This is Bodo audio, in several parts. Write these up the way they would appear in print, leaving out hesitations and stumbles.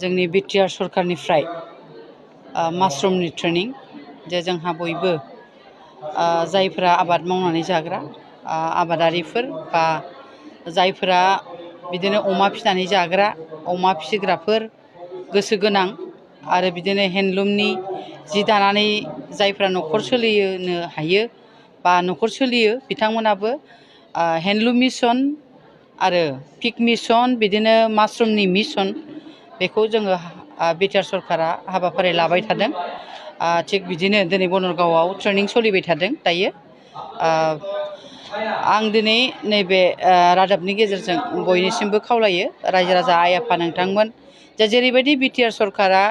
जोंनि Btr सरकारनिफ्राय मासरुमनि ट्रेनिं जे जोंहा बयबो जायफोरा आबाद मावनानै जाग्रा आबादारिफोर बा जायफोरा बिदिनो अमा फिनानै जाग्रा अमा फिसिग्राफोर गोसो गोनां आरो बिदिनो हेन्डलुमनि जि दानानै जायफोरा न'खर सोलिनो हायो बा न'खर सोलियो बिथांमोनाबो हेन्डलुम मिशन आरो पिक मिशन बिदिनो मासरुमनि मिशन बेखौ जोङो Btr सरकारा हाबाफारि लाबाय थादों। थिग बिदिनो दिनै बनरगावआव ट्रेनिं सोलिबाय थादों दायो। आं दिनै नैबे रादाबनि गेजेरजों बयनिसिमबो खावलायो रायजो राजा आइ आफा नोंथांमोन जे जेरैबायदि Btr सरकारा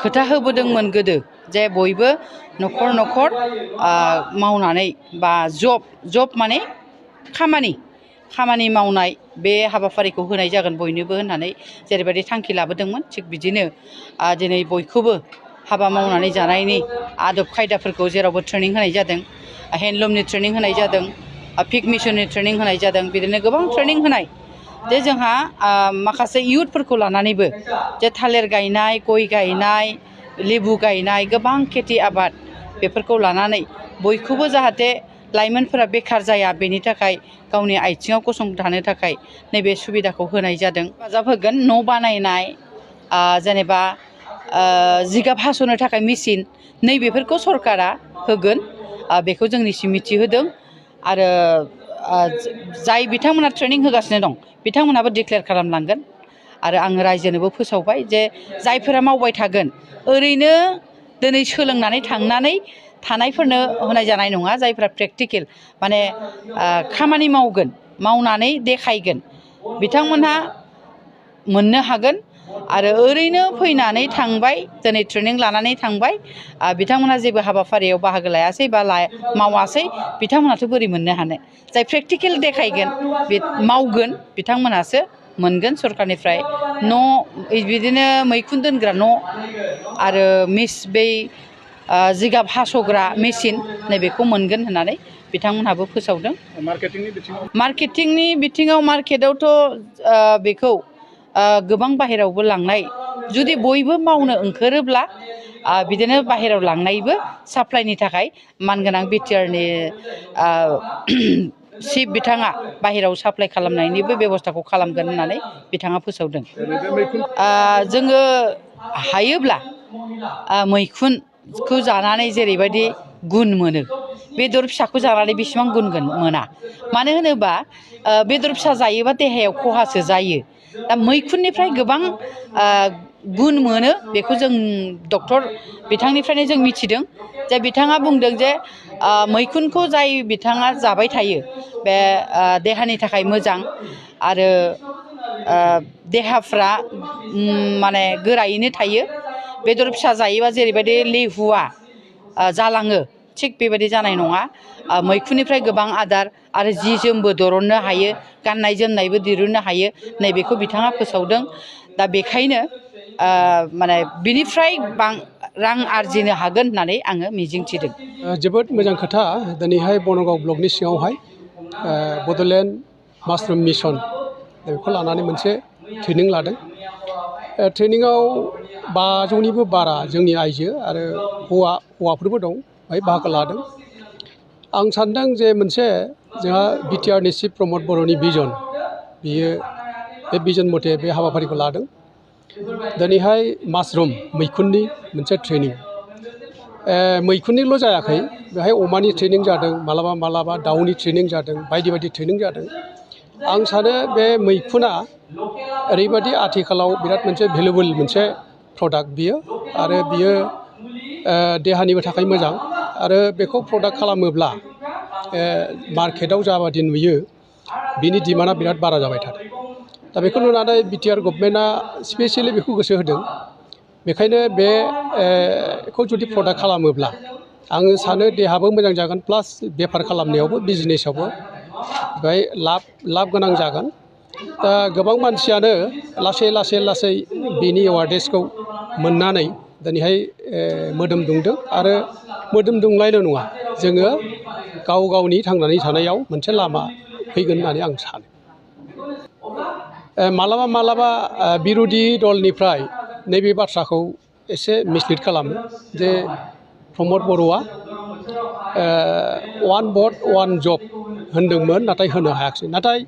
खोथा होबोदोंमोन गोदो जे बयबो न'खर न'खर मावनानै बा जब माने खामानि मावनाय बे हाबाफारिखौ होनाय जागोन बयनोबो होननानै जेरैबायदि थांखि लाबोदोंमोन थिग बिदिनो दिनै बयखौबो हाबा मावनानै जानायनि आदब खायदाफोरखौ जेरावबो ट्रेनिं होनाय जादों। हेन्डलुमनि ट्रेनिं होनाय जादों, पिक मिशननि ट्रेनिं होनाय जादों, बिदिनो गोबां ट्रेनिं होनाय जे जोंहा माखासे इयुथफोरखौ लानानैबो जे थालिर गायनाय, गय गायनाय, लेबु गायनाय गोबां खेथि आबाद बेफोरखौ लानानै बयखौबो जाहाथे लाइमोनफोरा बेखार जाया बेनि थाखाय गावनि आथिङाव गसंथानो थाखाय नैबे सुबिदाखौ होनाय जादों। हेफाजाब होगोन न' बानायनाय जेनेबा जिगाब हास'नो थाखाय मेचिन नैबेफोरखौ सरकारा होगोन बेखौ जोंनिसिम मिथिहोदों आरो जाय बिथांमोना ट्रेनिं होगासिनो दं बिथांमोनाबो डिक्लेयार खालामलांगोन आरो आङो रायजोनोबो फोसावबाय जे जायफोरा मावबाय थागोन ओरैनो दिनै सोलोंनानै थांनानै थानायफोरनो होनाय जानाय नङा। जायफोरा प्रेक्टिकेल माने खामानि मावगोन मावनानै देखायगोन बिथांमोनहा मोननो हागोन आरो ओरैनो फैनानै थांबाय दिनै ट्रेनिं लानानै थांबाय बिथांमोनहा जेबो हाबाफारियाव बाहागो लायासै बा मावासै बिथांमोनाथ' बोरै मोननो हानो। जाय प्रेक्टिकेल देखायगोन बे मावगोन बिथांमोनासो मोनगोन सरकारनिफ्राय न' बिदिनो मैखुन दोनग्रा न' आरो बै जिगाब हास'ग्रा मेचिन नैबेखौ मोनगोन होननानै बिथांमोनहाबो फोसावदों। मार्केटिंनि बिथिङाव मार्केटआवथ' बेखौ गोबां बाहेरायावबो लांनाय जुदि बयबो मावनो ओंखारोब्ला बिदिनो बाहेरायाव लांनायबो साप्लाइनि थाखाय मानगोनां Btrनि चिफ बिथाङा बाहेरायाव साप्लाइ खालामनायनिबो बेब'स्थाखौ खालामगोन होननानै बिथाङा फोसावदों। जोङो हायोब्ला मैखुनखौ जानानै जेरैबायदि गुन मोनो बेदर फिसाखौ जानानै बेसेबां गुन मोना। मानो होनोबा बेदर फिसा जायोबा देहायाव खहासो जायो। दा मैखुननिफ्राय गोबां गुन मोनो बेखौ जों डक्टर बिथांनिफ्रायनो जों मिथिदों जे बिथाङा बुंदों जे मैखुनखौ जाय बिथाङा जाबाय थायो बे देहानि थाखाय मोजां आरो देहाफ्रा माने गोरायैनो थायो। बेदर फिसा जायोबा जेरैबायदि लेहुवा जालाङो थिग बेबायदि जानाय नङा। मैखुननिफ्राय गोबां आदार आरो जि जोमबो दरननो हायो, गाननाय जोमनायबो दिरुननो हायो नैबेखौ बिथाङा फोसावदों। दा बेखायनो माने बिनिफ्राय रां आरजिनो हागोन होननानै आङो मिजिंथिदों। जोबोद मोजां खोथा दिनैहाय बनरगाव ब्लकनि सिङावहाय बड'लेण्ड मासरुम मिशन बेखौ लानानै मोनसे ट्रेनिं लादों। ट्रेनिंआव 500निबो बारा जोंनि आइजो आरो हौवाफोरबो दं बेहाय बाहागो लादों। आं सान्दों जे मोनसे जोंहा Btrनि चिफ प्रमद बर'नि भिजन बियो बे भिजन मथे बे हाबाफारिखौ लादों। दिनैहाय मासरुम मैखुननि मोनसे ट्रेनिं मैखुननिल' जायाखै बेहाय अमानि ट्रेनिं जादों, मालाबा दाउनि ट्रेनिं जादों, बायदि ट्रेनिं जादों। आं सानो बे मैखुना ओरैबायदि आथिखालाव बिराद मोनसे भेलुबल मोनसे प्रडाक्ट बियो आरो बियो देहानिबो थाखाय मोजां आरो बेखौ प्रडाक्ट खालामोब्ला मार्केटआव जाबादि नुयो बिनि डिमान्डआ बिराद बारा जाबाय थादों। दा बेखौ नुनानै Btr गभर्नमेन्टआ स्पेसियेलि बेखौ गोसो होदों। बेखायनो बेखौ जुदि प्रडाक्ट खालामोब्ला आङो सानो देहाबो मोजां जागोन प्लास बेफार खालामनायावबो बिजनेसावबो बेहाय लाब गोनां जागोन। दा गोबां मानसियानो लासै बेनि एवारनेसखौ मोननानै दिनैहाय मोदोम दुंदों आरो मोदोम दुंलायल' नङा जोङो गावनि थांनानै थानायाव मोनसे लामा फैगोन होननानै आं सानो। मालाबा मालाबा बिरोधि दलनिफ्राय नैबे बाथ्राखौ एसे मिसलिड खालामो जे प्रमद बर'आ वान भट वान जब होनदोंमोन नाथाय होनो हायाखिसै नाथाय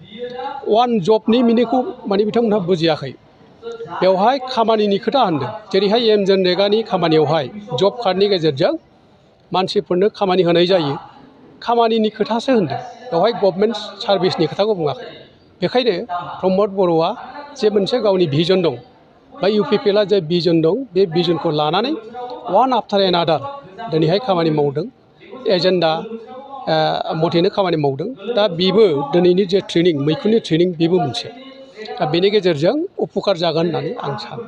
वान जबनि मिनिंखौ माने बिथांमोनहा बुजियाखै बेवहाय खामानिनि खोथा होनदों जेरैहाय जनरेगानि खामानियावहाय जब कार्डनि गेजेरजों मानसिफोरनो खामानि होनाय जायो खामानिनि खोथासो होनदों बेवहाय गभर्नमेन्ट सार्भिसनि खोथाखौ बुङाखै बेखायनो प्रमद बर'आ जे मोनसे गावनि भिजन दं बा UPPLआ जे भिजन दं बे भिजनखौ लानानै वान आफ्टार एनादार दिनैहाय खामानि मावदों एजेन्डा मथेनो खामानि मावदों दा बेबो दिनैनि जे ट्रेनिं मैखुननि ट्रेनिं बेबो मोनसे दा बेनि गेजेरजों उपकार जागोन होननानै आं सानो